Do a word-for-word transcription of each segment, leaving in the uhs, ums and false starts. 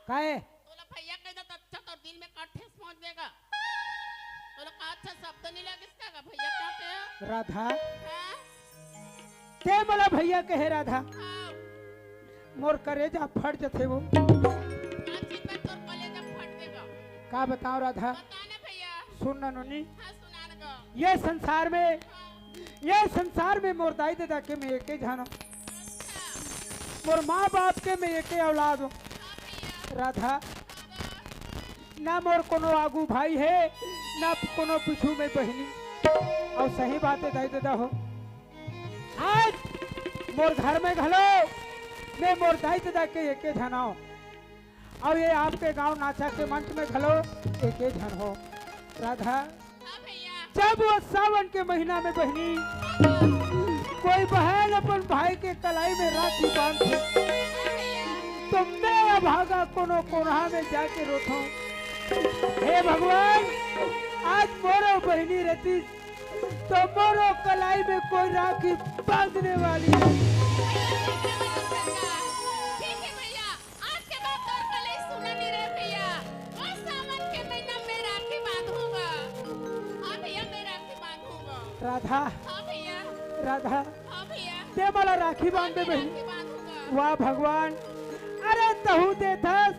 काहे? तोला भैया कह दे, तो अच्छा तोर दिल में का ठेस पहुंच देगा। तोला का अच्छा शब्द नहीं लगिस का, का भैया कहते हैं? राधा, हाँ? ते मोला भैया कहे राधा, हाँ। मोर करेजा फट जथे वो। का चीज में तोर कलेजा फट देगा? का बताओ राधा? बता ना भैया। सुन ना नोनी, हाँ, सुना ना गा। ये संसार में, हाँ। ये संसार में मोर दाई ददा के मैं एके झन हों। अच्छा। मोर माँ बाप के मैं एके औलाद हों। हाँ भैया। राधा, हाँ गा। ना मोर कोनो आगू भाई हे, ना कोनो पीछू में बहिनी। अउ सही बात हे दाई ददा हो, आज मोर घर में घलो मैं मोर दाई ददा के एके झन हों, अउ ये आपके गांव नाचा के मंच में घलो एके झन हों। राधा, हाँ भैया। जब वो सावन के महीना में बहिनी, हाँ। कोई बहन अपन भाई के कलाई में राखी बांधथे, हाँ भैया। तो मैं अभागा कोनो कोनहा में जाके रोथों, हे भगवान, आज मोरो बहिनी रहती तो मोरो कलाई में कोई राखी बांधने वाली। ठीक है भैया, आज के बाद तोर कलाई सुना नहीं रहे भैया। बस सावन के महीना में राखी बांधूंगा। हाँ भैया, मैं राखी बांधूंगा। राधा। हाँ भैया। राधा। हाँ भैया। ते मोला राखी बांध दे हाँ, मैं बहिनी। राखी बांधूंगा। वाह भगवान, अरे तहू देथस,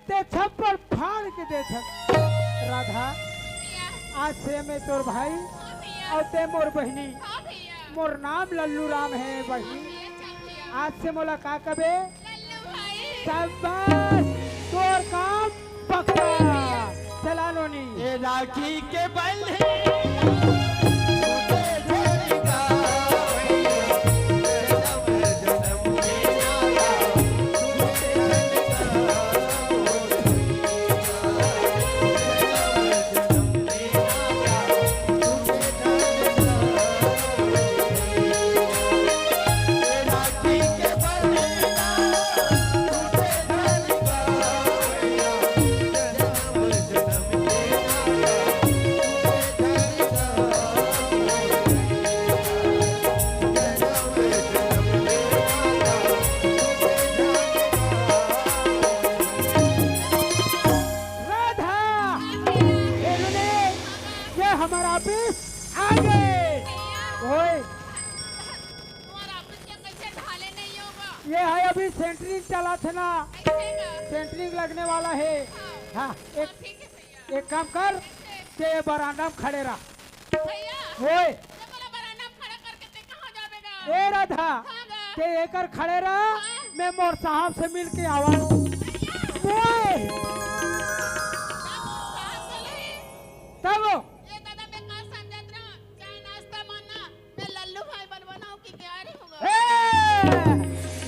ते छप्पर फाड़ के देथस। राधा, भैया। आज से मैं तोर भाई हाँ भैया। अउ ते मोर बहिनी। हाँ भैया। मोर नाम लल्लू राम हे बहिनी। हाँ भैया, चल भैया। आज से मोला का कबे? लल्लू भाई। शाबाश, तोर काम पक्का। हाँ भैया। चला नोनी। ए राखी के बंधे राधा, ये ले, ये हमर ऑफिस आ गे। ओए, तुम्हारा ऑफिस के कैसे ढाले नहीं होगा? ये हे अभी सेंटरिंग चलत हे ना, ऐसे ना? सेंटरिंग लगने वाला हे। हाँ। हाँ, एक, हाँ, ठीक है भैया। एक काम कर, कैसे? ते बरांडा में खड़े रह। भैया, ओए। ते मोला बरांडा में खड़ा करके ते कहाँ जाबे गा? ए राधा, हाँ गा। ते एकर खड़े रह, हाँ। मैं मोर साहब से मिल के आवा। भैया। ओए। तब वो साहब बोले, तब वो। ये दादा मैं का समझत रहा, चाय नाश्ता माना, मैं लल्लू भाई बनवाना हूँ कि क्या रे होगा? ए,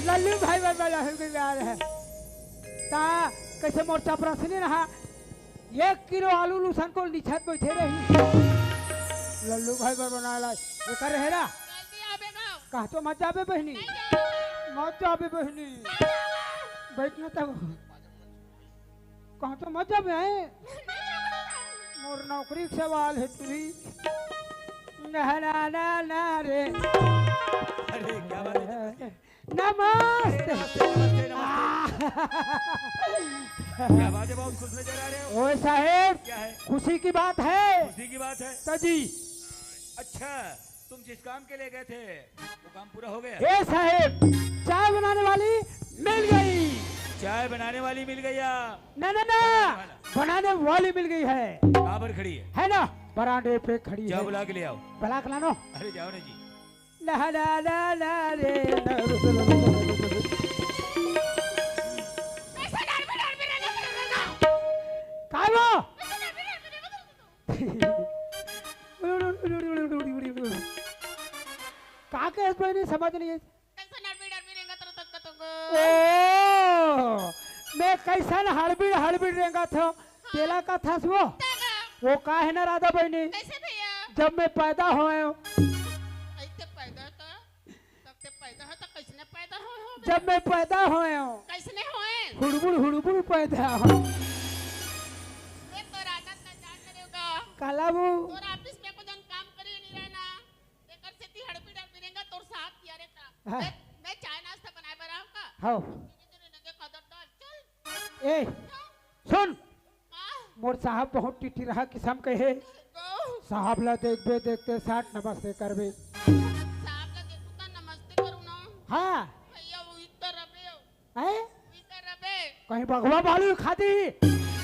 लल्लू भाई बनवाना हूँ कि क्या रे? ता कैसे मोर चपरासी नहीं रहा? एक किलो आलू लुसन को निछत बैठे रही। लल्लू भाई बर बनाला, ये कर रहे ना? जल्दी आबे गाँव। कहाँ तो मत जाबे बहिनी। नहीं जाबे। मत जाबे बहिनी। नहीं जाबे। बैठ ना तब। कहाँ तो मत जाबे, हैं? नहीं जाबे। मोर नौकरी के सवाल है तुरी। ना, ना, ना, ना रे। अरे, क्या बात है? नमस्ते। नमस्ते, नमस्ते, नमस्ते। क्या बात है, बहुत खुश नजर आ रहे हो। ओए साहेब, क्या है? खुशी की बात है। खुशी की बात है। तो जी। अच्छा, तुम जिस काम के लिए गए थे, वो काम पूरा हो गया? ए साहेब, चाय बनाने वाली मिल गई। चाय बनाने वाली मिल गई या? ना, ना, ना, बनाने वाला? बनाने वाली मिल गई है। कहाँ पर खड़ी है? है ना, बरांडे पे खड़ी है। जाओ, बुला के ले आओ। बुला के लानो। अरे जाओ ना जी। ना, ना, ना, ना रे, ना। कैसे डर में, डर में रहना पड़ेगा? काय वो? कैसे डर में, डर में रहना पड़ेगा? का कहे बहिनी, समझ नहीं है। कैसे डर में, डर में रहेगा तेरा तक तुमको? ओ, मैं कैसन हड़बीड़, हड़बीड़ रेंगत हों, तेला कथस वो? तेरा। वो का है ना राधा बहिनी? कैसे भैया? जब मैं पैदा होए हों। कैसे पैदा था? तब ते पैदा हो तो कैसने पैदा हो, हो बे? जब मैं पैदा होए हों। कैसने होए? हुड़बुड़, हुड़बुड़ पैदा हों। ये तो राधा का जान करेगा। काला वो? तोर ऑफिस में को जन काम करे नहीं रहना। एकर सेती हड़बी डरबी रेंगा तोर साथ किया रहता। हाँ। मैं, मैं चाय नाश्ता बनाए बर आऊँ का? हाँ। धीरे धीरे नगे कदर डाल, चल। ए, सुन, मोर साहब बहुत टिटिरहा किसम के हे। साहब ला देखबे, देखते साठ नमस्ते करबे। साहब ला देखू त नमस्ते करू ना। हाँ। भैया, वो इतर अबे। हैं? इतर अबे। कहीं बघवा बालू खा दी।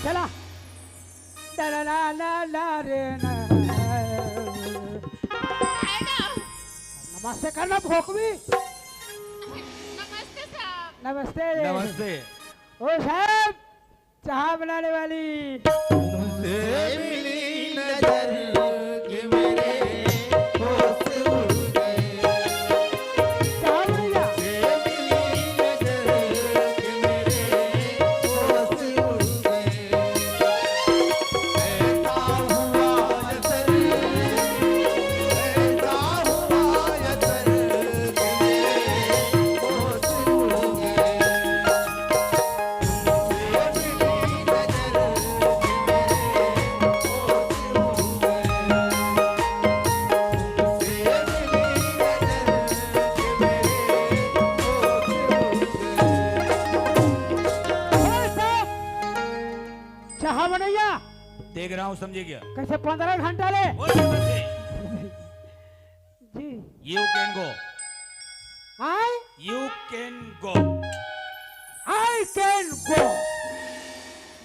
चला। ना, ना, ना, ना, ना रे, ना। आएगा। नमस्ते करना, भोकवी। नमस्ते साहब। नमस्ते। नमस्ते। ओ साहब, चाह बनाने वाली। तुमसे मिली नजर के मेरे होश उड़ गए। चाह भैया। तुमसे मिली नजर के मेरे होश उड़ गए। ऐसा हुआ असर, ऐसा हुआ असर के मेरे होश उड़ गए। चाह बनैया। देख रहा हूँ, समझे क्या? कैसे पंद्रह घंटा ले? बोल, बोल, बोल। जी। You can go। आय? You can go। I can go।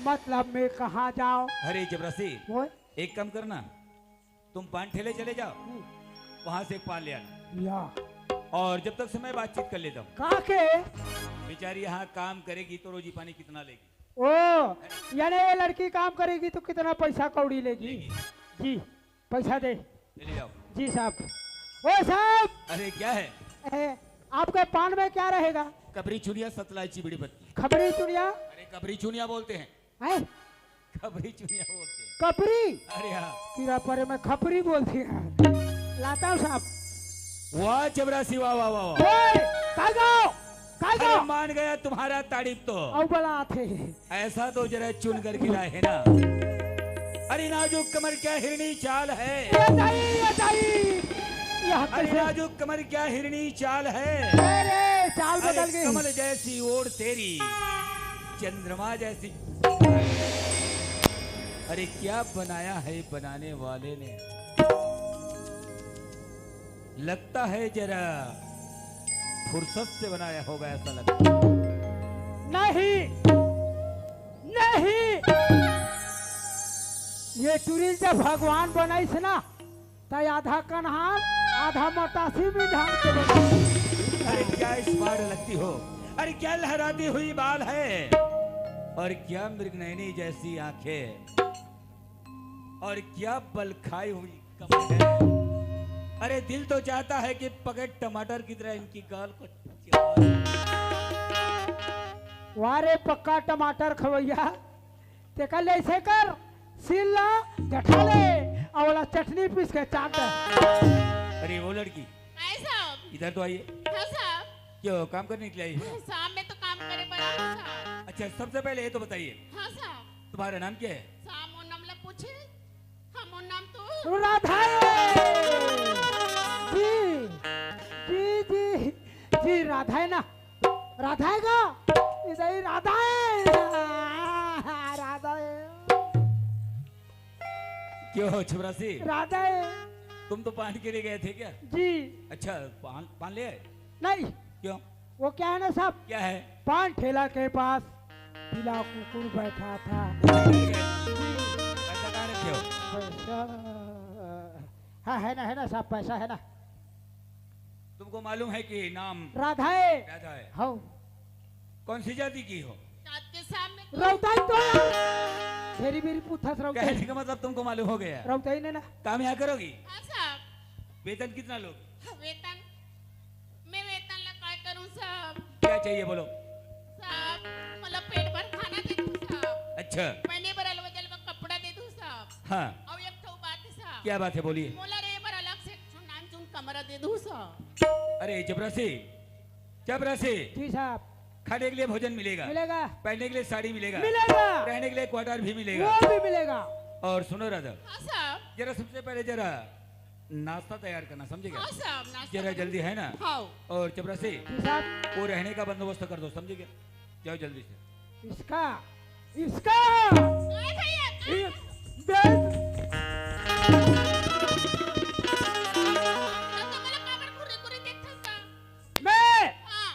मतलब मैं कहाँ जाऊँ? अरे जबरासी, ओए। एक काम करना, तुम पान ठेले चले जाओ, हम्म। वहां से एक पान ले आना। या। और जब तक समय बातचीत कर लेता हूँ। का के? बेचारी यहाँ काम करेगी तो रोजी पानी कितना लेगी? ओ, यानी ये लड़की काम करेगी तो कितना पैसा कौड़ी लेगी? लेगी। जी, पैसा दे। चले जाओ। जी साहब। ओ साहब। अरे क्या है? ए, आपके पान में क्या रहेगा? कबरी चुनिया, सतलाइची, बीड़ी पत्ती। खबरी चुनिया? अरे कबरी चुनिया बोलते हैं। हैं? खबरी चुनिया बोलते हैं। कपरी? अरे हाँ। कीड़ा परे में खपरी बोलती है। लाता हूँ साहब। वाह चपरासी, वाह, वाह, वाह, वाह। ओए, काय गाओ? काय अरे गाओ? मान गया तुम्हारा तारीफ तो। औ बला आथे। ऐसा तो जरा चुन कर गिरा है ना। अरे नाजुक कमर क्या हिरणी चाल है। ये दाई, ये दाई। यह अरे कैसे? नाजुक कमर क्या हिरणी चाल है। अरे, चाल अरे बदल गई। कमल जैसी ओड़ तेरी, चंद्रमा जैसी। अरे क्या बनाया है बनाने वाले ने। लगता है जरा फुर्सत से बनाया होगा, ऐसा लगता है। नहीं, नहीं, ये टुरी जब भगवान बनाइस ना, त आधा कन्हार, आधा मटासी भी ढंग से बनाइस। अरे क्या smart लगती हो, अरे क्या लहराती हुई बाल है, और क्या मृगनयनी जैसी आंखें, और क्या बल खाई हुई कमर है। अरे दिल तो चाहता है कि पके टमाटर की तरह इनकी गाल को चबा। वाह रे पक्का टमाटर खवैया, तेकर ले ऐसे कर, सील ला, जठा ले, अउ ओला चटनी पीस के चाट दे। अरे वो लड़की, आए साहब। इधर तो आइए। हाँ साहब। क्यों, काम करने के लिए आई हो? साहब, मैं तो काम करे बर आई हूँ साहब। अच्छा, सबसे पहले ये तो बताइए, हाँ साहब। तुम्हारा नाम क्या है? साहब, मोर नाम ला पूछे। हाँ, मोर नाम तो राधा है। जी, जी, जी, जी, राधा है ना? राधा है का? इधर ही राधा है। राधा है। क्यों हो छपरासी? राधा है। तुम तो पान के लिए गए थे क्या? जी। अच्छा, पान, पान ले आए? नहीं। क्यों? वो क्या है ना साहब, क्या है? पान ठेला के पास पीला कुकुर बैठा था। पैसा कहाँ रखे हो? पैसा, हाँ, है ना, है ना साहब, पैसा है ना। तुमको मालूम है कि नाम राधा है? राधा है। हाँ। कौन सी जाति की हो? जात के सामने तो रौताई तो यार। मेरी, मेरी पूछा रौताई। कहने का मतलब तुमको मालूम हो गया। रौताई ने ना। काम यहाँ करोगी? हाँ साहब। वेतन कितना लोगी? वेतन, मैं वेतन ला काय करूं साहब? क्या चाहिए बोलो? साहब, मतलब पेट भर खाना दे दो साहब। अच्छा। पहने बर अलवा जलवा कपड़ा दे दो साहब। हाँ। और एक ठो बात है साहब। क्या बात है, बोलिए। मोला रहे बर अलग से एक ठो नान चुन कमरा दे दो साहब। अरे चपरासी, चपरासी। जी साहब। खाने के लिए भोजन मिलेगा। मिलेगा। पहनने के लिए साड़ी मिलेगा। मिलेगा। रहने के लिए क्वार्टर भी मिलेगा। वो भी मिलेगा। और सुनो राधा, हाँ साहब। जरा सबसे पहले जरा नाश्ता तैयार करना, समझे क्या? हाँ साहब, नाश्ता जरा करूँ। जल्दी, है ना? हाँ। और चपरासी, जी साहब। वो रहने का बंदोबस्त कर दो, समझे क्या? जाओ जल्दी से। इसका इसका। ए भैया, का? इस, दे। तो तुम लोग काबर घुरे घुरे देखत हस का? मैं, हाँ।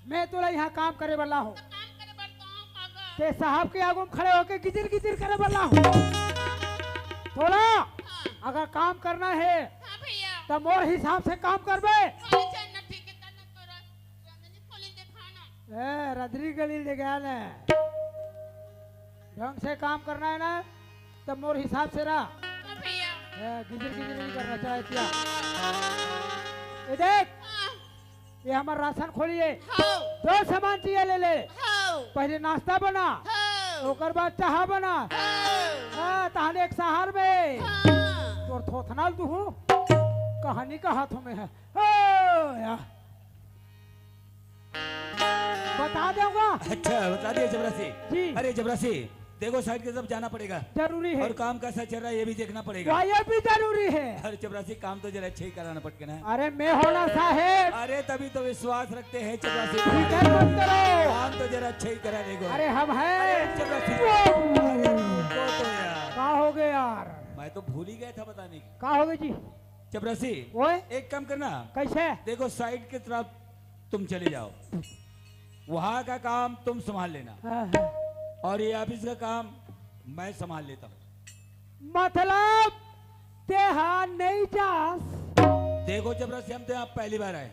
मैं तोला यहाँ काम करे वाला हूँ। तो काम करे बर तो आऊँ काबर? ते साहब के आगू में खड़े होके गिजिर गिजिर करे वाला हूँ। तोला हाँ। अगर काम करना है, हाँ भैया। तो मोर हिसाब से काम करबे। अरे चल ना, ठीक है, तब ना तोरा रंजनी खोली देखा ना। ए, रदरी गली ले गया ने। ढंग से काम करना है ना, तब मोर हिसाब से रह। हाँ भैया। ए, गिजिर गिजिर नहीं करना चाहे क्या? ये देख, हाँ। ये हमार राशन खोली है। हाँ। जो सामान चाहिए ले ले। हाँ। पहले नाश्ता बना, हाँ। ओकर बाद चाहा बना। हाँ। हाँ, तहन एक शहर में हाँ। तोर थोथना ल दुहूँ। कहानी का हाथों में है। ओ यार। बता दूंगा। अच्छा, बता दिए चपरासी। जी। अरे चपरासी, देखो साइड के सब जाना पड़ेगा। जरूरी है। और काम कैसा चल रहा है ये भी देखना पड़ेगा। वाह, ये भी जरूरी है। अरे चपरासी, काम तो जरा अच्छा ही कराना पड़ेगा ना। अरे मैं हूं ना साहेब। अरे तभी तो विश्वास रखते हैं चपरासी। फिकर मत करो। काम तो जरा अच्छा ही करा देगो। अरे हम हैं। अरे चपरासी। वो अरे रुको तो यार। का हो गया यार? मैं तो भूल ही गया था बताने की। का हो गया जी? चपरासी, ओए। एक काम करना। कैसे? देखो साइड की तरफ तुम चले जाओ, वहां का काम तुम संभाल लेना। हाँ, हाँ। और ये ऑफिस का काम मैं संभाल लेता हूँ। मतलब तेहा नहीं जास? देखो चपरासी, हम तो यहाँ पहली बार आए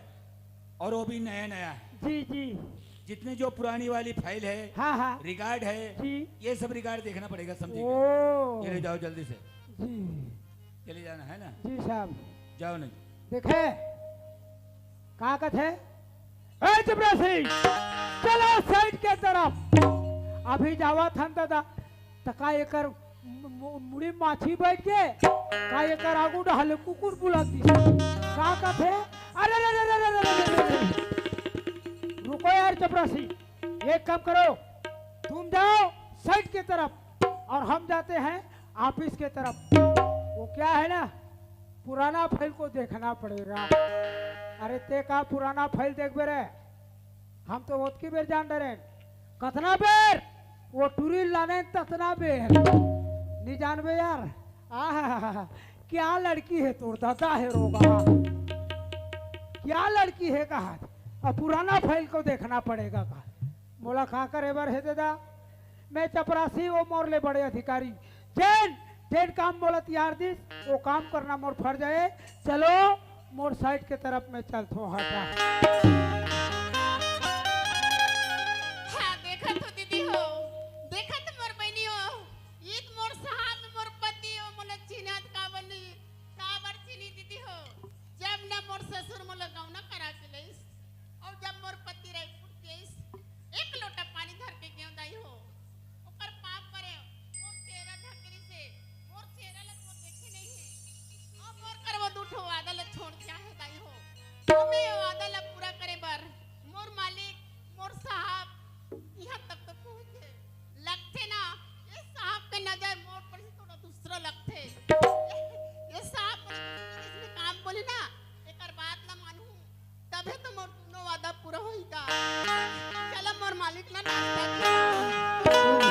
और वो भी नया नया है। जी, जी। जितने जो पुरानी वाली फाइल है, हाँ, हाँ। रिकॉर्ड है, जी। ये सब रिकॉर्ड देखना पड़ेगा, समझे क्या? ओ। चले जाओ जल्दी से। जी। चले जाना है ना? जी साहब। जाओ नहीं। देखे, का कथे? ए चपरासी, चलो साइड के तरफ। अभी जावत हन दादा, त का एकर मु-, मु-, मुड़ी माछी बैठ के, का एकर आगू डहले कुकुर बुला दी। का कथे? अरे, अरे, अरे, रुको यार चपरासी, एक काम करो, तुम जाओ साइड के तरफ और हम जाते हैं ऑफिस के तरफ। वो क्या है ना, पुराना फाइल को देखना पड़ेगा। अरे ते का पुराना फाइल देखबे रे? हम तो ओतकी बेर जान डरेन। कतना बेर वो टूरी लाने ततना बेर। नहीं जानबे यार। आहा, क्या लड़की है तोर दादा है रोगा। क्या लड़की है कहा? अब पुराना फाइल को देखना पड़ेगा का? मोला का करे बर हे दादा? मैं चपरासी, वो मोर ले बड़े अधिकारी। जेन, जेन काम मोला तियार दिस, वो काम करना मोर फर्ज है। चलो, मोर साइड के तरफ मैं चलथो हटा। हाँ, देखत हो दीदी हो, देखत मोर बहिनी हो, ईत मोर साहब मोर पति हो, मोला चिन्हत काबर नहीं, काबर चिन्ही दीदी हो? जब न मोर ससुर मोला गौना करा के लइस, अउ जब मोर पति रायपुर के आइस, एक लोटा पानी धर के गेंव दाई हो। ओकर पाप परे, मोर चेहरा ढकरी से, मोर चेहरा ला तो देखे नहीं है। अउ मोर कर वो दू ठो वादा ला छोड़ के आहे दाई हो। तो मैं ये वादा ला पूरा करे बर, मोर मालिक, मोर साहब, यहाँ तक तो पहुँच गए। लगथे ना, ये साहब के नजर मोर पर से थोड़ा दूसरा लगथे। ये साहब मन इसने काम बोली ना, एकर बात ला मानहूँ, तभे तो मोर दूनो वादा पूरा होही का। चलो मोर मालिक ना नाश्ता दे।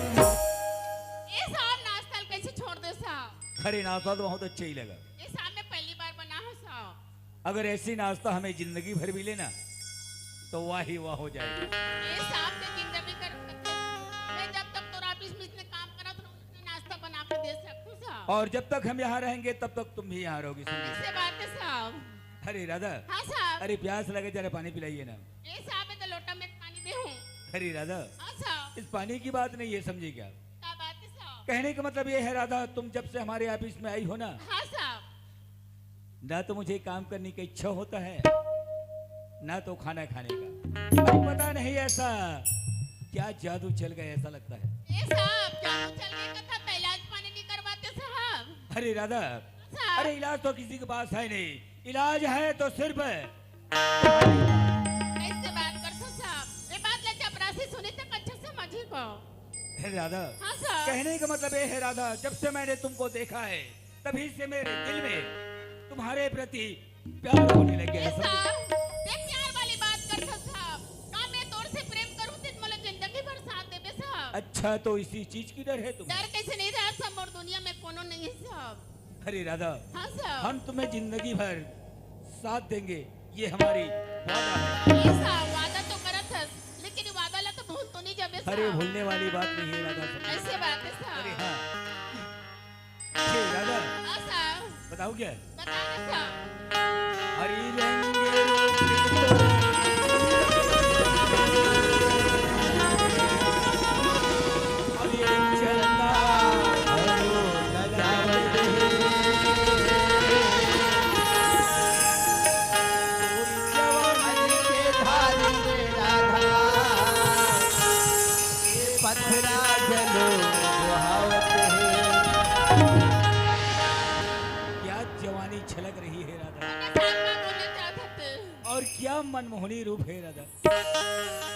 ए साहब, नाश्ता ल कइसे छोड़ दे साहब? अरे, नाश्ता तो बहुत अच्छा ही लगा। ए साहब, मैं पहली बार बना हूँ साहब। अगर ऐसी नाश्ता हमें जिंदगी भर मिले ना, तो वाह ही वाह हो जाएगी। ए साहब, मैं जिंदगी कर दे सकूं साहब। और जब तक हम यहाँ रहेंगे, तब तक तुम भी यहाँ रहोगी, समझी? ऐसे बात है साहब। अरे राधा। हाँ साहब। अरे प्यास लगे, जरा पानी पिलाइए ना। ए साहब, ये तो लोटा में पानी दे हूँ। अरे राधा। हाँ साहब। इस पानी की बात नहीं है, समझी क्या? क्या बात है साहब? कहने का मतलब ये है राधा, तुम जब से हमारे ऑफिस में आई हो ना, हाँ साहब। ना तो मुझे काम करने का इच्छा होता है, ना तो खाना खाने का। अरे पता नहीं ऐसा क्या जादू चल गया, ऐसा लगता है। ए साहब, जादू चल गया, कथा पहला इलाज पानी नहीं करवाते साहब। अरे राधा, साहब। अरे इलाज तो किसी के पास है नहीं, इलाज है तो सिर्फ तुम्हारे पास। कैसे बात करथो साहब? ये बात ला चपरासी सुनी तक अच्छा समझी को। हे राधा, हाँ साहब। कहने का मतलब ये है राधा, जब से मैंने तुमको देखा है, तभी से मेरे दिल में तुम्हारे प्रति प्यार होने लग गया है, ऐसा? समझे? ये प्यार वाली बात करथो साहब। का मैं तोर से प्रेम करूं, तें मोला जिंदगी भर साथ देबे साहब? अच्छा, तो इसी चीज की डर है तुम्हें? डर कैसे नहीं रहा साहब, मोर दुनिया में कोनो नहीं है साहब। अरे राधा, हाँ साहब। हम तुम्हें जिंदगी भर साथ देंगे, ये हमारी वादा है। ये साहब, वादा तो करत हस, लेकिन ये वादा ला तो भूल तो नहीं जाबे साहब। अरे भूलने वाली बात नहीं है राधा, समझे? ऐसे बात है साहब। अरे हाँ। हे राधा, हाँ साहब। बताओ क्या? बता दे साहब। हरी रंग रूप तो हरी चंदा हरो न जावत है। जवानी के धारी में राधा, ये पथरा जलो बहावत है। क्या जवानी छलक रही है राधा। बोले क्या था तू? और क्या मनमोहनी रूप है राधा।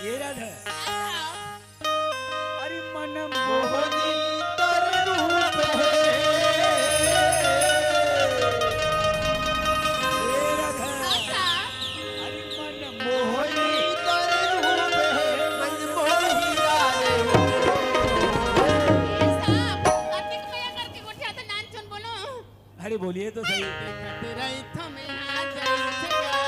ये राधा। हाँ साहब। अरे मन मोहनी तोर रूप है। हे राधा। हाँ साहब। अरे मन मोहनी तोर रूप है, मन मोही डाले। ए साहब, अतिक मया करके गोठिया तो नान चुन बोलो। अरे बोलिए तो सही। देखत रहिथो मैं आ जाई जगा।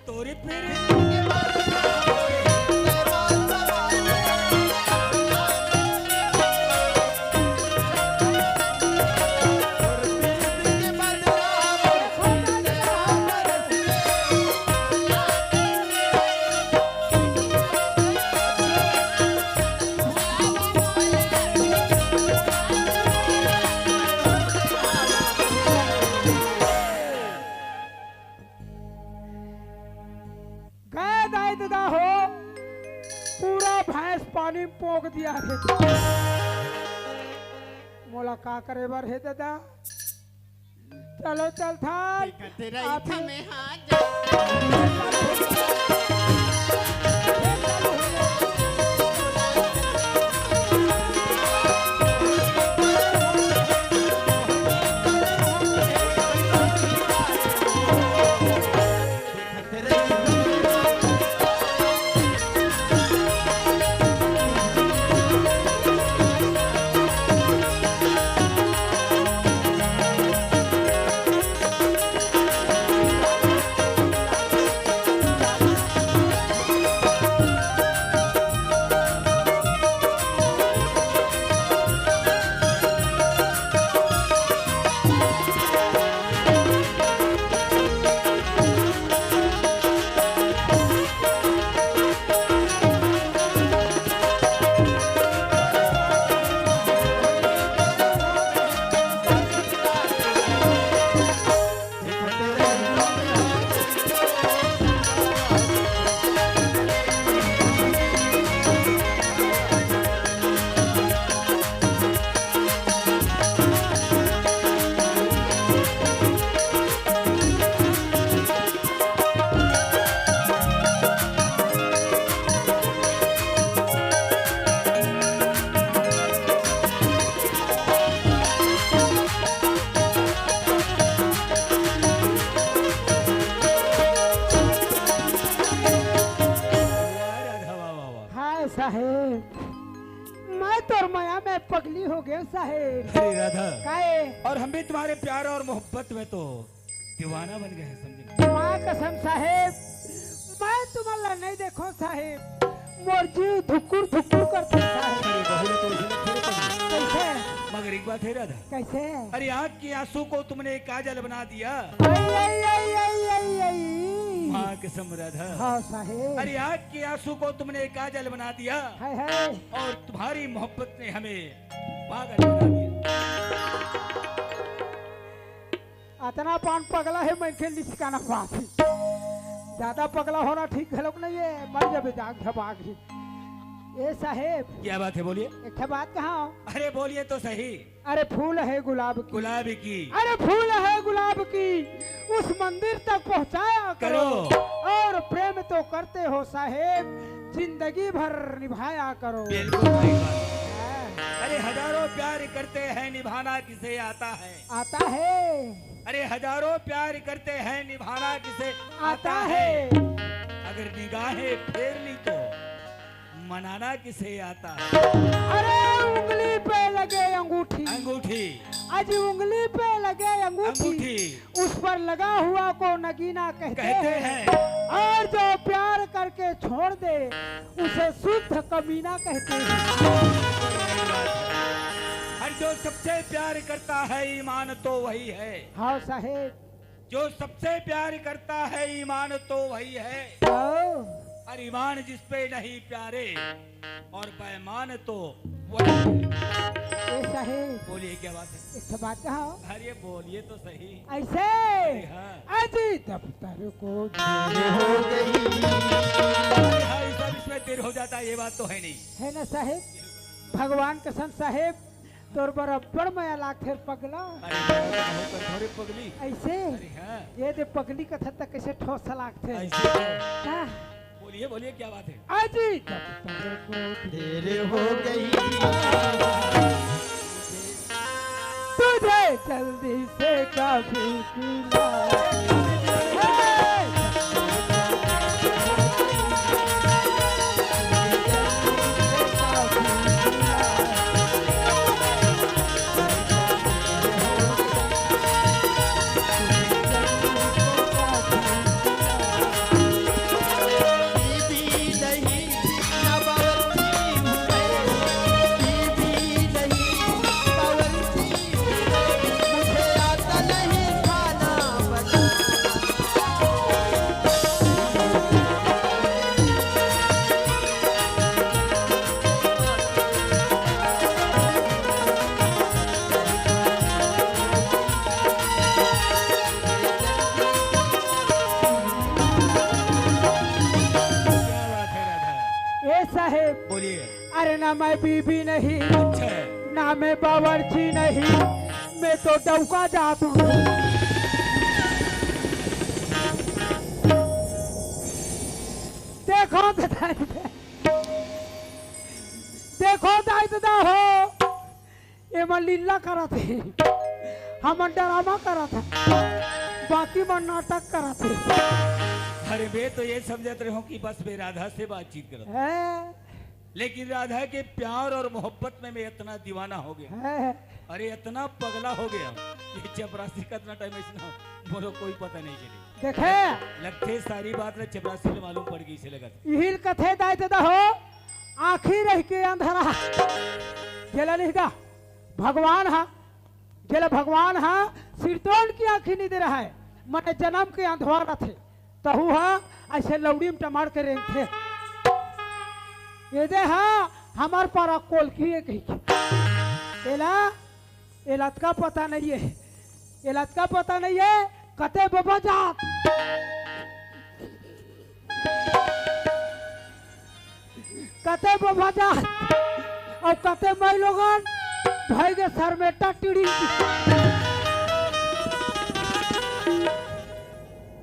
तोरी पीरी। गए दाई ददा हो, पूरा भैंस पानी में पोंक दिया रे। मोला का करे बर हे ददा? चलो चलथन। देखत रहिथो मैं हाँ जा। मैं पगली हो गए साहेब। अरे राधा, काहे? और हम भी तुम्हारे प्यार और मोहब्बत में तो दीवाना बन गए हैं, समझे? माँ कसम साहेब, मैं तुम्हारा नहीं देखो साहेब, मोर जीव धुकुर धुकुर करते साहेब। अरे बहू ने तो ऐसे नहीं खेले कभी। कैसे? मगर एक बात है राधा। कैसे? अरे आँख के आंसू को तुमने काजल बना दिया। आई, आई, आई, आई, आई, आई। माँ कसम राधा। हाँ साहेब। अरे आँख के आंसू को तुमने काजल बना दिया। हाय, हाय। और तुम्हारी मोहब्बत ने हमें पागल बना दिया। अतना पान पगला है, मन के लिचकाना पास। ज्यादा पगला होना ठीक घलोक नहीं है, मर जाबे जाग झपाक ही। ए साहेब। क्या बात है, बोलिए। एक ठे बात कहा। अरे बोलिए तो सही। अरे फूल है गुलाब की। गुलाब की। अरे फूल है गुलाब की, उस मंदिर तक पहुंचाया करो। करो। और प्रेम तो करते हो साहेब, जिंदगी भर निभाया करो। बिल्कुल सही बात। हाँ। अरे हजारों प्यार करते हैं, निभाना किसे आता है? आता है। अरे हजारों प्यार करते हैं, निभाना किसे आता आता है? है। अगर निगाहें फेर ली तो मनाना किसे आता है? अरे उंगली पे लगे अंगूठी। अंगूठी। आज उंगली पे लगे अंगूठी। अंगूठी। उस पर लगा हुआ को नगीना कहते कहते हैं। हैं। और जो प्यार करके छोड़ दे, उसे शुद्ध कमीना कहते हैं। और जो सबसे प्यार करता है, ईमान तो वही है। हाँ साहेब। जो सबसे प्यार करता है, ईमान तो वही है। हाँ। और ईमान जिस पे नहीं प्यारे, और बेईमान तो वही है। ए साहेब। बोलिए, क्या बात है? एक ठो बात कहा। अरे बोलिए तो सही। ऐसे। अरे हाँ। अजी दफ्तर को देर हो गई। अरे हाँ, इस सब इसमें देर हो जाता है, ये बात तो है नहीं। है ना साहेब? भगवान कसम साहेब, तोर बराबर मया लागथे पगला। अरे, बहुत कठोरे पगली। ऐसे? अरे हाँ। ये दे पगली कथा तक कैसे ठोस लागथे। ऐसे तो। हाँ। बोलिए, बोलिए, क्या बात है? अजी दफ्तर को देर हो गई, तुझे जल्दी से कॉफी पिला। क्या बात है राधा? ए साहेब। बोलिए। अरे ना मैं बीबी नहीं, अच्छा। ना मैं बावर्ची नहीं, मैं तो डौका जात हूँ। देखो तो दाई ददा, देखो दाई ददा हो, एमन लीला करत हे, हमन ड्रामा करत हन, बाकी मन नाटक करत हे। अरे मैं तो ये समझत रहे हूँ कि बस मैं राधा से बातचीत करत हूँ। हैं? लेकिन राधा के प्यार और मोहब्बत में मैं इतना दीवाना हो गया, हैं? अरे इतना पगला हो गया, ये चपरासी कितना टाइम ऐसा बोलो, कोई पता नहीं चले। देखे? लगथे सारी बात ला चपरासी ले मालूम पड़ गई से लगत। इहिल कथे दाई ददा हो, आँखी रह के अंधरा, जेला नहीं दा। भगवान हा, जेला भगवान हा सिरतोन के आँखी नइ दे रहय, मने जनम के अंधवा रथे, तहू हा अइसे लौड़ी म टमार के रेंगथे। एदे हा हमर पारा कोलकी ए कहिके। एला, एला अतका पता नइ हे, एला अतका पता नइ हे, कते बबा जात। कते बबा जात अउ कते माईलोगन भई गे सरमेटा टीड़ी।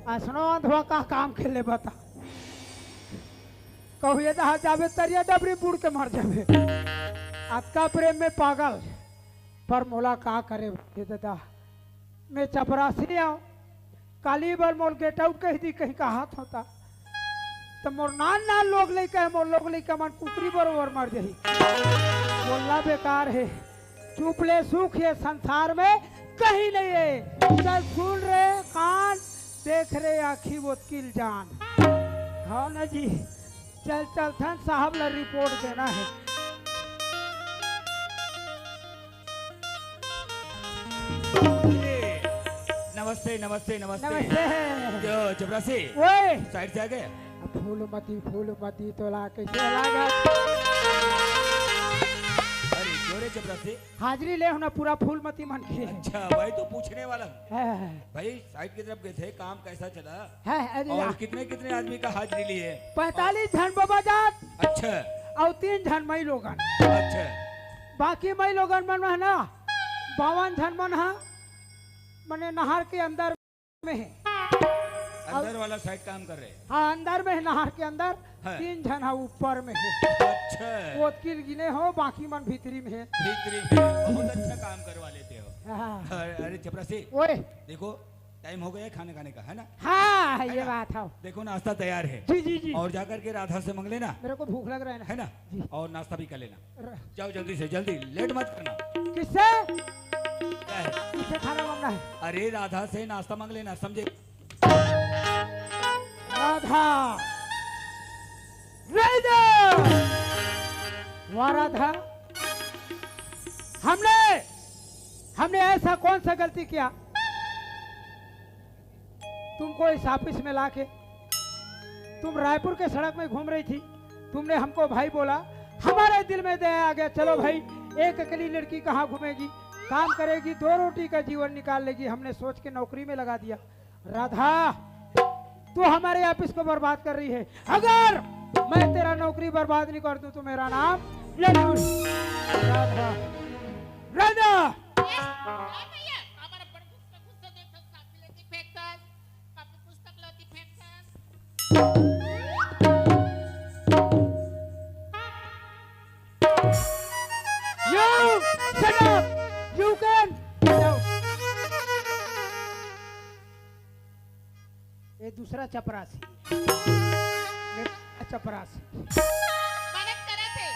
असनो अंधवा का काम खेले बता। कहूँ एदे हा जाबे तरिया डबरी बूड़ के मर जाबे। अतका प्रेम में पागल। पर मोला का करे हे ददा, मैं चपरासी आंव, काली बर मोर get out कहि दी कहीं कहात होता, त मोर नान नान लोग लइका हे, मोर लोग लइका मन कुकरी बरोबर मर जाही। बोलना बेकार हे। चुप ले सुख ये संसार में कहीं नहीं हे। चल सुन रे कान, देख रे आँखी, वोतकिल जान। हाँ ना जी, चल चलथन, साहब ला रिपोर्ट देना हे। नमस्ते, नमस्ते, नमस्ते। नमस्ते। क्यों चपरासी? ओए। साइड से आ गए? फूलमती, फूलमती तोला कैसे लागत? अरे, क्यों रे चपरासी? हाजिरी ले होना पूरा फूलमती मन के। अच्छा, वही तो पूछने वाला हूँ। हाँ। भाई, साइड की तरफ गए थे, काम कैसा चला? हाँ, अरे और ला। कितने, कितने आदमी का हाजिरी लिए? पैंतालीस झन बबा जात। अच्छा। और तीन झन मई लोगन। अच्छा। बाकी मई लोगन मन में हे ना, बावन झन मन हा, मने नहर के अंदर में हे। अंदर वाला साइड काम कर रहे। हाँ, अंदर में हे, नहर के अंदर। हाँ। तीन झन हा ऊपर में हे। अच्छा। वोतकिल गिने हो, बाकी मन भीतरी में हे। भीतरी में। बहुत अच्छा काम करवा लेते हो। हाँ। अरे, अरे, चपरासी। ओए। देखो, टाइम हो गया है खाना खाने का, है ना? हाँ, है ये ना? बात है। देखो, नाश्ता तैयार है। जी, जी, जी। और जाकर के राधा से मांग लेना। मेरे को भूख लग रहा है ना। है ना? जी। और नाश्ता भी कर लेना। र- जाओ जल्दी से, जल्दी, लेट मत करना। किससे? क्या है? किससे खाना मांगना है? अरे, राधा से नाश्ता मांग लेना, समझे? राधा, राधा, वाह राधा, हमने, हमने ऐसा कौन सा गलती किया? तुमको इस ऑफिस में लाके, तुम रायपुर के सड़क में घूम रही थी, तुमने हमको भाई बोला, हमारे दिल में दया आ गया, चलो भाई, एक अकेली लड़की कहाँ घूमेगी, काम करेगी, दो रोटी का जीवन निकाल लेगी, हमने सोच के नौकरी में लगा दिया। राधा, तू हमारे ऑफिस को बर्बाद कर रही है। अगर मैं तेरा नौकरी बर्बाद नहीं कर दूं तो मेरा नाम लल्लू। राधा, राधा। ए, ए भैया, हमारा बड़ गुस्सा, गुस्सा देखो, कापी लेती फेंकता, कापी पुस्तक लेती फेंकता। You shut up! You can ये दूसरा चपरासी। ये चपरासी। मदद करे थे।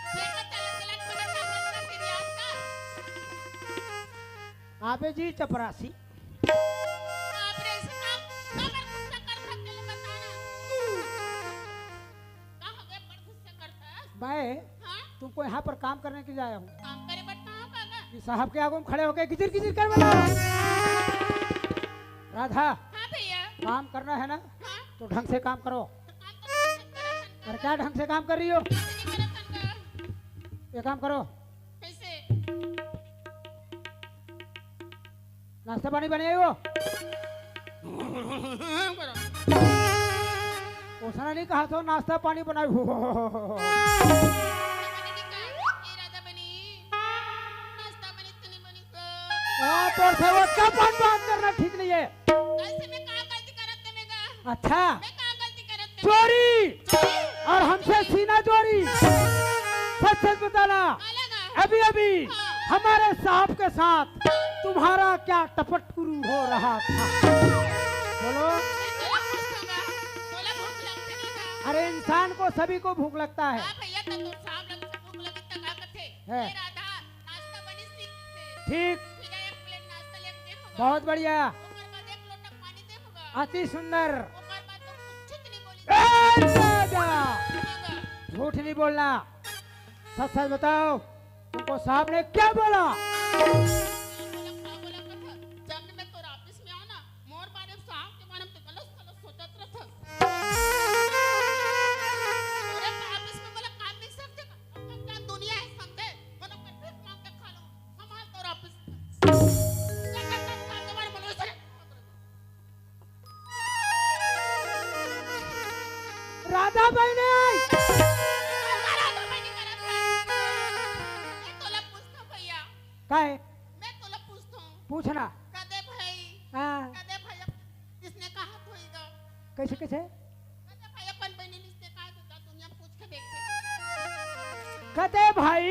फिर वो चलत चलत मदद ना करता, फिर याद कर। आबे जी चपरासी। बाप रे, ऐसे काम, काबर गुस्सा कर सकते ले बताना। का हो गया, बड़ गुस्सा करता है? मैं हाँ? तुमको यहाँ पर काम करने के लिए आया हूँ। काम करे बर कहाँ का गा? ये साहब के आगू में खड़े होके गिजिर गिजिर कर बता। राधा, हाँ भैया। काम करना है ना? हाँ। तो ढंग से काम करो। तो काम तो ढंग से करे हन का। और क्या ढंग से काम कर रही हो? कुछ नहीं करे हन का। ये काम करो। कैसे? नाश्ता पानी बनाए हो? ओसना नहीं कहा तो नाश्ता पानी बनाए हो। नाश्ता पानी नहीं कहा। ए, राधा बनी। नाश्ता पानी तो नहीं बनी सर। हाँ, तो से वो चपन बात करना ठीक नहीं है। कैसे मैं का गलती करत ते मैं गा? अच्छा। मैं का गलती करत ते? चोरी। चोरी? और हमसे सीना चोरी। सच सच बताना। बोला ना। अभी अभी हाँ। हमारे साहब के साथ तुम्हारा क्या टपटपुरू हो रहा था? बोलो। मैं तोला पूछता हूँ, तोला भूख लगता नहीं था? अरे इंसान को सभी को भूख लगता है। हाँ भैया, तो तोर साहब लग से भूख लगत त का करथे? है। ए राधा, नाश्ता बनिस नहीं करथे। ठीक। फिर एक प्लेट नाश्ता लेके दे होगा। बहुत बढ़िया। ओकर बाद एक लोटा पानी दे होगा। अति सुंदर। ओकर बाद तो कुछ नहीं बोली। ए राधा! हाँ गा। झूठ नहीं बोलना। सच सच बताओ, तुमको साहब ने क्या बोला? का बोला, का बोला, कथा? जब भी मैं तोर ऑफिस में आऊं ना, मोर बारे में साहब के बारे में तो गलत सलत सोचत रहत। तोरे ऑफिस में बोला काम नहीं सकते का? अपना क्या दुनिया है समझे? बोला कर भीख मांग के खा लो। हमार तोर ऑफिस में। क्या, क्या, क्या, क्या के बारे में बोलो, सर? राधा बहिनी। राधा बहिनी करत है। मैं तोला पूछता भैया। काहे? मैं तोला पूछता हूँ। पूछना। कदे भाई? हाँ। कदे भाई इसने कहा थोई गा। कैसे, कैसे? कदे भाई अपन बहिनी इसने कहा थोई गा, दुनिया में पूछ के देखते। कदे भाई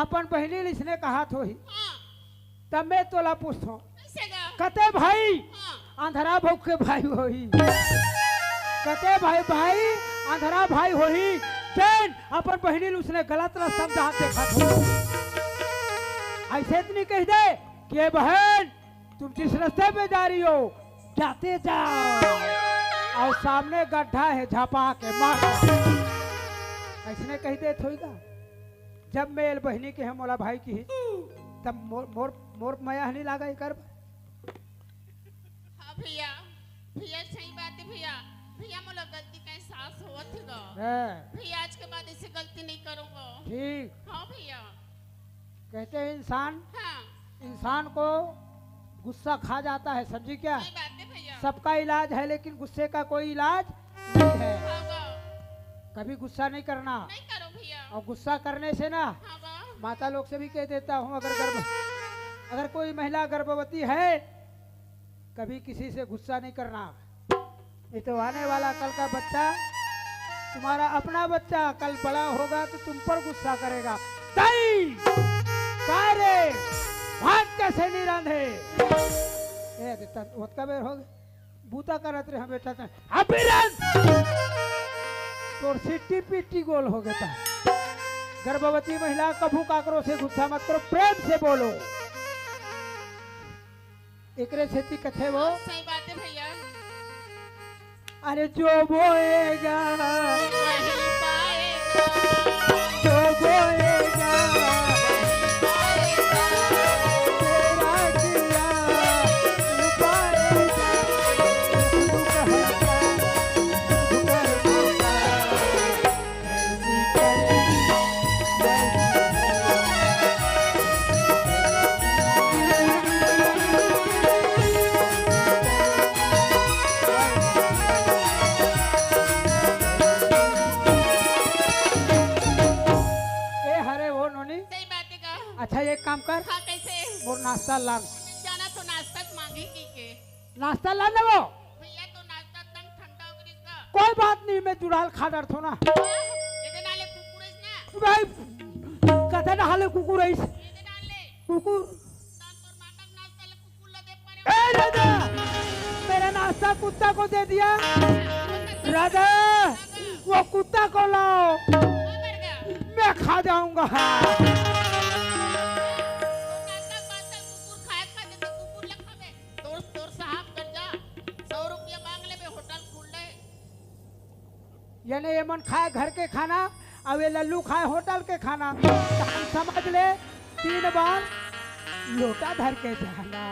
अपन बहिनी इसने कहा थोई। हाँ। तब मैं तोला पूछथों, कैसे गा? कते भाई हाँ। अंधरा भौक के भाई होही? कते भाई, भाई अंधरा भाई होही, ट्रेन अपन बहिनी ल उसने गलत रास्ता में जात देखत हो। ऐसे इतनी कह दे कि ये बहन, तुम जिस रास्ते पे जा रही हो, जाते जाओ, और सामने गड्ढा है, झपा के मार दो। ऐसने कह दे थोई का। जब मैं एल बहिनी के है मोला भाई की ही, तब मोर मोर मोर मया नहीं लागा एकर बर। हाँ भैया, भैया सही बात है भैया। भैया मोला गलती का एहसास होवत है गा। हाँ। भैया आज के बाद ऐसे गलती नहीं करूँगा। ठीक। हाँ भैया। कहते हैं इंसान, हाँ। इंसान को गुस्सा खा जाता है, समझी क्या? सही बात है भैया। सबका इलाज है, लेकिन गुस्से का कोई इलाज नहीं है। हाँ गा। कभी गुस्सा नहीं करना। नहीं करो भैया। और गुस्सा करने से ना, हाँ गा। माता लोग से भी कह देता हूँ, अगर गर्भ अगर कोई महिला गर्भवती है, कभी किसी से गुस्सा नहीं करना। ये तो आने वाला कल का बच्चा, तुम्हारा अपना बच्चा, कल बड़ा होगा तो तुम पर गुस्सा करेगा। दाई, का रे, भात कैसे नहीं रांधे? ए, अरे तन ओतका बेर हो गए, बूता करत रहे हम बेटा तन। अभी रांध। तोर सिट्टी पिट्टी गोल हो गया था। गर्भवती महिला कभू काकरो से गुस्सा मत करो, प्रेम से बोलो। एकरे सेती कथे वो। सही बात है भैया। अरे जो बोएगा, वही पाएगा। जो बोएगा, तेरा किया, तू पाएगा। तू कहता, तू कर देता। ए, हरे वो नोनी। सही बात है का? अच्छा, एक काम कर। हाँ, कैसे? मोर नाश्ता लान। जाना तो नाश्ता मांगे की के। नाश्ता लान वो। भैया तो नाश्ता तंग ठंडा हो गई का? कोई बात नहीं, मैं जुड़ाल खा डरथो ना। हाँ, ये दे नाले कुकुर है ना। भाई, कथे ना हाले कुकुर है। ये दे नाले। कुकुर। ए राजा, मेरा नाश्ता कुत्ता को दे दिया। राजा, वो कुत्ता को लाओ, मैं खा जाऊंगा। यानी ये मन खाए घर के खाना, अब ये लल्लू खाए होटल के खाना। तो हम समझ ले, तीन बार लोटा धर के जाना।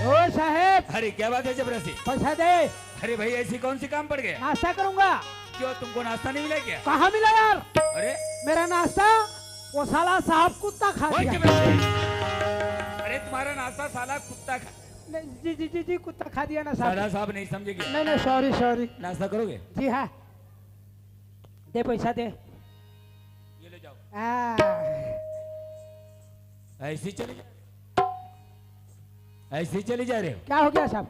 ओ साहेब। अरे, क्या बात है जबरसी? पैसा दे। अरे भाई, ऐसी कौन सी काम पड़ गया? नाश्ता करूंगा। क्यों, तुमको नाश्ता नहीं मिला क्या? कहाँ मिला यार? अरे। मेरा नाश्ता वो साला साहब कुत्ता खा दिया। अरे, तुम्हारा नाश्ता साला कुत्ता खा नहीं, जी, जी, जी, जी, कुत्ता खा दिया ना साहब। साला साहब नहीं समझे क्या? नहीं, नहीं, sorry, sorry। नाश्ता करोगे? जी हाँ। दे पैसा दे। ये ले जाओ। आ। ऐसे ही चले जा, ऐसे ही चले जा रहे हो। क्या हो गया साहब?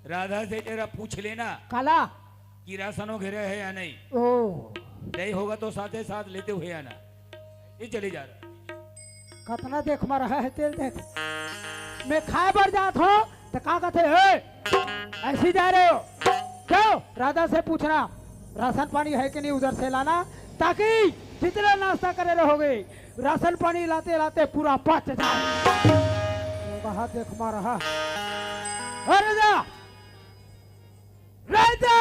राधा से जरा पूछ लेना। काला? कि राशन वगैरह है या नहीं। ओ। नहीं होगा तो साथे साथ लेते हुए आना। ये चले जा रहा। कतना देख मा रहा है तेल देख। मैं खाए बर जात हो तो का कहते, "ए, ऐसे ही जा रहे हो? क्यों?" राधा से पूछना, "राशन पानी है कि नहीं, उधर से लाना, ताकि जितना नाश्ता करे रहोगे, राशन पानी लाते लाते पूरा पच जाए।" वो कहा देख मा रहा। "ए राजा, राजा!"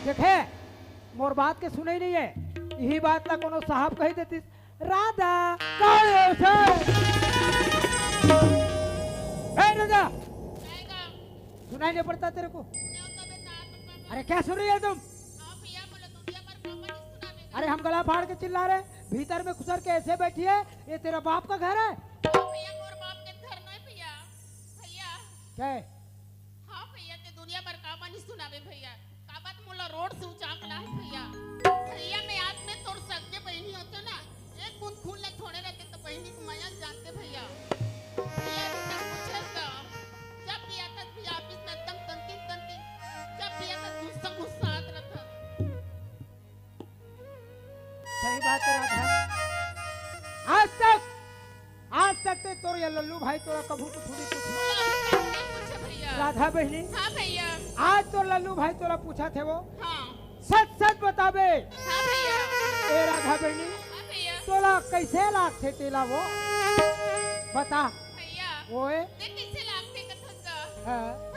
देखे, मोर बात के सुने ही नहीं है। यही बात ला कोनो साहब कही देती, "राधा, कौन है उसे?" ए राजा, सुनाई नहीं पड़ता तेरे को? अरे क्या सुन रही है तुम? अरे हम गला फाड़ के चिल्ला रहे, भीतर में घुसर के ऐसे बैठी है, ये तेरा बाप का घर है? भैया, मोर बाप के घर नहीं भैया। भैया। क्या है? हाँ भैया, ते दुनिया भर कामा नहीं सुनावे भैया। काबत मोला रोड से उचाक ला है भैया। भैया, मैं आज में तोर सगे बहिनी होते ना, एक बूंद खून ला छोड़े रहते तो बहिनी के मया जानते भैया। भैया, तू तक पूछे तो, जब भी आता भैया ऑफिस में एकदम तंतिन तंतिन, जब भी आता गुस्सा गुस्सा आत रहता। सही बात है राधा। आज तक, आज तक ते तोर ये लल्लू भाई तोरा कभू कुछ नहीं पूछे। पूछे भैया। राधा बहिनी, हाँ भैया। आज तोर लल्लू भाई तोरा पूछा थे वो। हाँ। सच सच बताबे। हाँ ए राधा बेनी, हाँ भैया। तोला कैसे लागथे तेला वो? बता। भैया, ओए। ते कैसे लागथे कथस गा? हाँ।